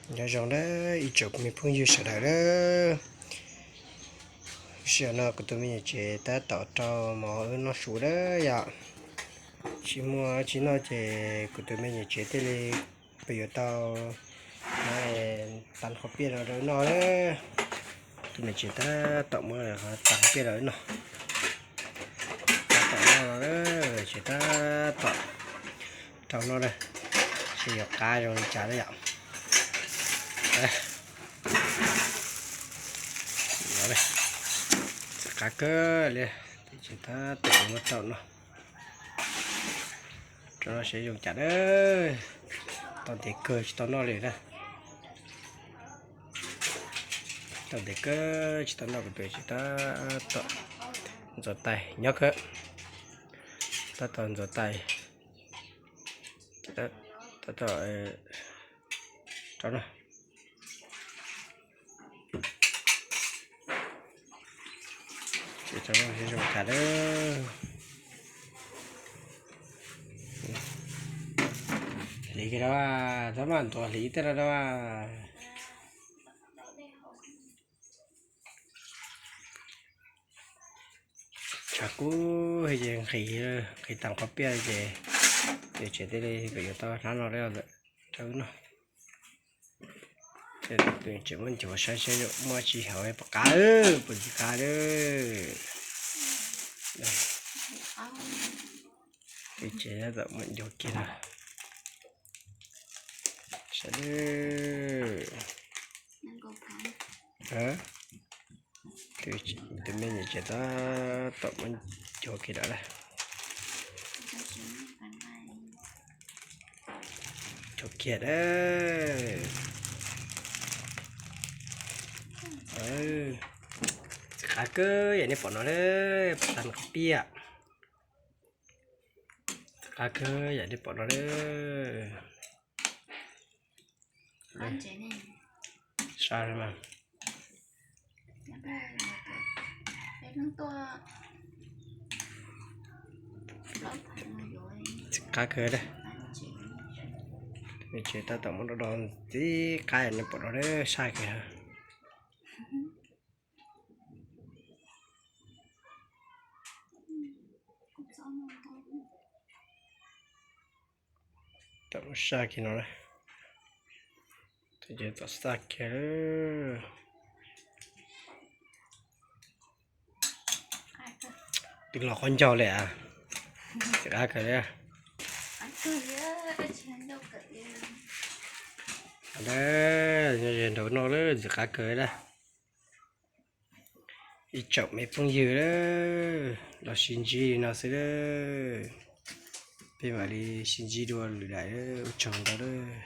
Nyob zoo nawb ib tsoom me phooj ywg sawv daws na. Sij hawm no kuv tus me nyuam tsev tab tom rau mov wb noj su na yom. Tsis muaj tsis noj ces kuv tus me nyuam tsev thiaj li pem yuav tau tag qhov piaj no rau wb noj na. Tus me nyuam tsev tab tom muab tag qhov piaj rau wb noj. Tab tom noj no na, tsev tab tom rau noj na, seb yuav qab zoo li cas na yom. Qab kawg li, tsev tab tom muab rau noj. Rau noj seb zoo cas na. Tau ntev kawg tsis tau noj li na. Tau ntev kawg tsis tau noj, kuv tus tsev tab tom ntxuav tais nyob kawg. Tab tom ntxuav tais, tab tom rau noj. Ces rau noj seb zoo cas na. Hliv kiag rau, tab mas ntuav hliv tej no rau. Tshav kub ces nqhis, nqhis tag qhov piaj ces, ces tsev thiaj li pem yuav tau hnab no rau wb noj. Tsev muab ncuav saib seb muaj tsis hauv puas qab, puas tsis qab na. Tsev tab tom muab ncuav kiag na. Saib, tus me nyuam tsev tab tom muab ncuav kiag lawm na. Ncuav kiag na. Qab kawg yam nej pom no na, tag qhov piaj. Qab kawg yam nej pom no na. Sa mas. Qab kawg na. Tsev tab tom muab do do tib qab yam nej pom no na, sa kiag. Tom saj kiag no, tom saj kiag. Twb los qhov ncauj li as, qab kawg li. Nyob ze nraud no lawm, ntxim qab kawg na. Ib tsoom me phooj ywg, los sib ntsib li no xwb. Peb mam li sib ntsib dua lwm daim, ua tsaug ntau lawm.